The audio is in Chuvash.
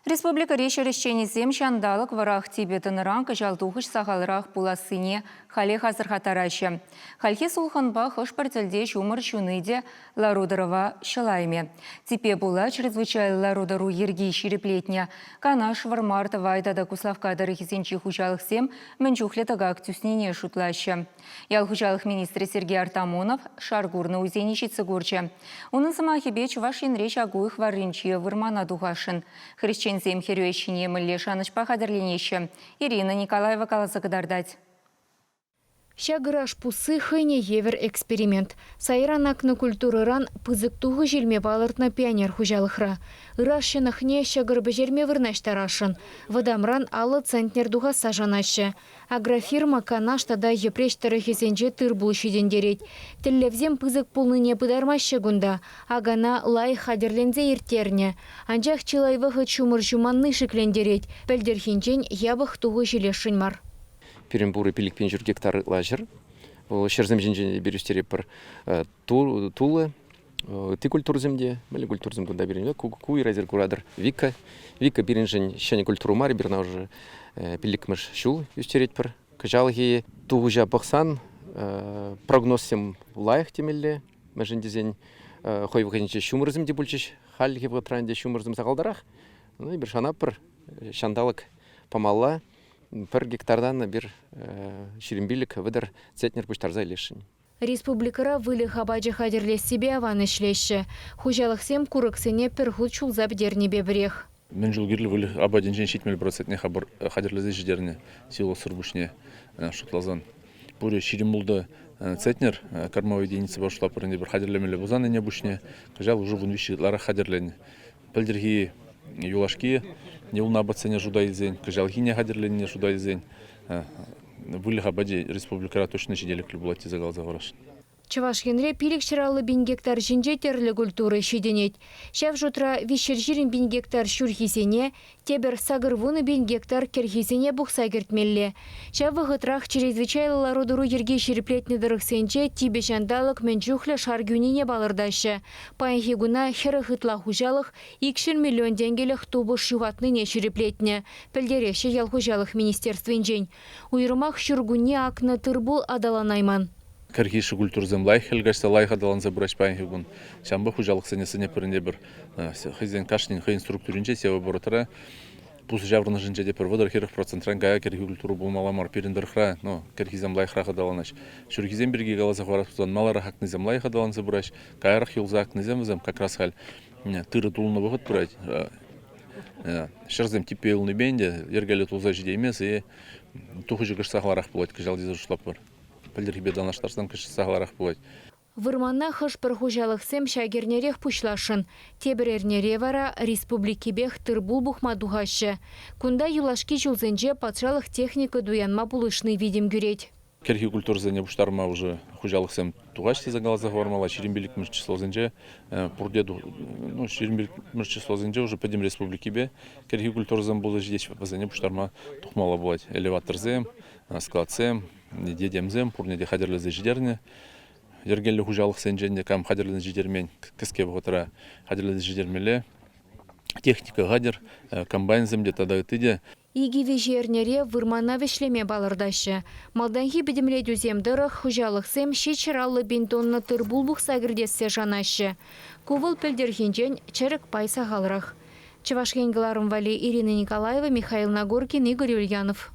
Республикӑри ҫӗр ӗҫченӗсем ҫанталӑк вӑрах типӗ тӑнӑран кӑҫал тухӑҫ сахалрах пулассине халех асӑрхаттараҫҫӗ. Хальхи сулхӑнпа хӑш-пӗр тӗлте ҫумӑр ҫуни те лару-тӑрӑва ҫӑлаймӗ. Типпе пула чрезвычайлӑ лару-тӑру йӗрки ҫирӗплетнӗ. Канаш, Вӑрмар, Тӑвай тата Куславкка тӑрӑхӗсенчи хуҫалӑхсем мӗн чухлӗ тӑкак тӳснине шутлаҫҫӗ. Ял хуҫалӑх министрӗ Сергей Артамонов шар курнӑ уйсене ҫитсе курчӗ. Унӑн сӑмахӗпе Чӑваш Енре ҫак уйӑх варринче вырмана тухасшӑн. Хресченсем хӗрӳ ӗҫҫине мӗнле шанӑҫпа хатӗрленеҫҫӗ? Ирина Николаева каласа кӑтартать. Ҫак ыраш пусси хӑйне евӗр эксперимент. Сайран акнӑ культурӑран пысӑк тухӑҫ илме палӑртнӑ Пионер хуҫалӑхра. Ыраш ҫӑнӑхне ҫӑкӑр пӗҫерме вырнаҫтарасшӑн. Вӑтамран 50 центнер тухасса шанаҫҫӗ. Агрофирма Канаш тата Йӗпреҫ тӑрӑхӗсенче тыр-пул ҫитӗнтерет. Тӗллевсем пысӑк пулнине пытармаҫҫӗ кунта. Акана лайӑх хатӗрленсе ирттернӗ. Анчах чылай вӑхӑт ҫумӑр ҫуманни шиклентерет. Пӗлтӗрхинчен япӑх тухӑҫ илесшӗн мар. Пирӗн пурӗ 5,5 гектар ытла ҫӗр. Вӑл ҫӗрсем ҫинчен эпир ӳстеретпӗр тулӑ, ытти культурӑсем те, мӗнле культурӑсем кунта пирӗн? Ку эсир куратӑр, вика. Вика пирӗншӗн ҫӗнӗ культура мар, эпир ӑна уже пиллӗкмӗш ҫул ӳстеретпӗр. Кӑҫалхи тухӑҫа пӑхсан прогнозсем лайӑх темелле, мӗншӗн тесен хӑй вӑхӑтӗнче ҫумӑрсем те пулчӗҫ, хальхи вӑхӑтра ӗнтӗ ҫумӑрсем сахалтарах. Ну, эпир шанатпӑр, ҫанталӑк памалла. Пӗр гектартан эпир 25 вӑтӑр центнер пуҫтарса илесшӗн. Республикӑра выльӑх апачӗ хатӗрлессипе аван ӗҫлеҫҫӗ. Хуҫалӑхсем курӑксене пӗр хут ҫулса пӗтернипе пӗрех. Мӗн чул кирлӗ выльӑх апатӗнчен 70 процентне хатӗрлесе ҫитернӗ силоссӑр пуҫне шутласан. Пурӗ 26 центнер кормовой единицӑпа шутлатпӑр ӗнтӗ пӗр хатӗрлемелле пулсан ӗне пуҫне кӑҫал уже 13 ытларах хатӗрленӗ. Пӗлтӗрхи юлашки юлнӑ апатсене шута илсен, кӑҫалхине хатӗрленине шута илсен выльӑх апачӗ республикӑра точно ҫителӗклӗ пулать тесе каласа хурасшӑн. Чӑваш Енре 550 пин гектар ҫинче тӗрлӗ культура ҫитӗнет. Ҫав шутра 320 пин гектар ҫурхисене, тепӗр 80 пин гектар кӗрхисене пухса кӗртмелле. Ҫав вӑхӑтрах чрезвычайлӑ лару-тӑру йӗрки ҫирӗплетнӗ тӑрӑхсенче типӗ ҫанталӑк мӗн чухлӗ шар кӳнине палӑртаҫҫӗ. Паянхи куна 40 ытла хуҫалӑх 200 миллион тенкӗлӗх тупӑш ҫухатнине ҫирӗплетнӗ, пӗлтереҫҫӗ ял хуҫалӑх министерствинчен. Уйрӑмах ҫуркунне акнӑ тыр-пул аталанайман. Кӗрхи культурӑсем лайӑх хӗл каҫса лайӑх аталанса пыраҫ паянхи кун. Ҫавӑнпа хуҫалӑхсене сӗнетпӗр ӗнтӗ пӗр хӑйсен кашнин хӑйӗн структуринче севооборотра пусӑ ҫаврӑнӑшӗнче те пӗр 30-40 процентран кая кӗрхи культура пулмалла мар. Пирӗн тӑрӑхра, ну, кӗрхисем лайӑхрах аталанаҫ. Ҫурхисем пирки каласа хӑварас пулсан маларах акнисем лайӑх аталанса пыраҫ, каярах юлса акнисем вӗсем как раз халь тырӑ тулнӑ вӑхӑт пырать. Ҫӗрсем типпе юлнипе ӗнтӗ йӗркеллӗ тулса ҫитеймест и тухӑҫӗ кӑшт сахалрах пулать кӑҫал тесе шутлатпӑр. Пӗлтӗрхипе танлаштарсан кӑшт сахалрах пулать. Вырмана хӑш-пӗр хуҫалӑхсем ҫак эрнерех пуҫласшӑн. Тепӗр эрнере вара республикипех тыр-пул пухма тухаҫҫӗ. Кунта юлашки ҫулсенче патшалӑх техника туянма пулӑшни витӗм кӳрет. Кӗрхи культурӑсене пуҫтарма уже хуҫалӑхсем тухаҫҫӗ тесе каласа хӑвармалла. 25-мӗш числосенче пурте, ну, 25-мӗш числосенче уже пӗтӗм республикипе кӗрхи культурӑсем пулса ҫитеҫ, вӗсене пуҫтарма тухмалла пулать. Элеваторсем, складсем, йӗтемсем пурне те хатӗрлесе ҫитернӗ. Йӗркеллӗ хуҫалӑхсенчен те кам хатӗрленсе ҫитермен, кӗске вӑхӑтра хатӗрленсе ҫитермелле. Техника хатӗр, комбайнсем те тата ытти те. Икӗ-виҫӗ эрнере вырмана вӗҫлеме палӑртаҫҫӗ. Малтанхи пӗтӗмлетӳсем тӑрӑх хуҫалӑхсем 750 пин тонна тыр-пул пухса кӗртессе шанаҫҫӗ. Ку вӑл пӗлтӗрхинчен чӗрӗк пай сахалрах. Чӑваш Ен кӑларӑм валли Ирина Николаева, Михаил Нагоркин, Игорь Ульянов.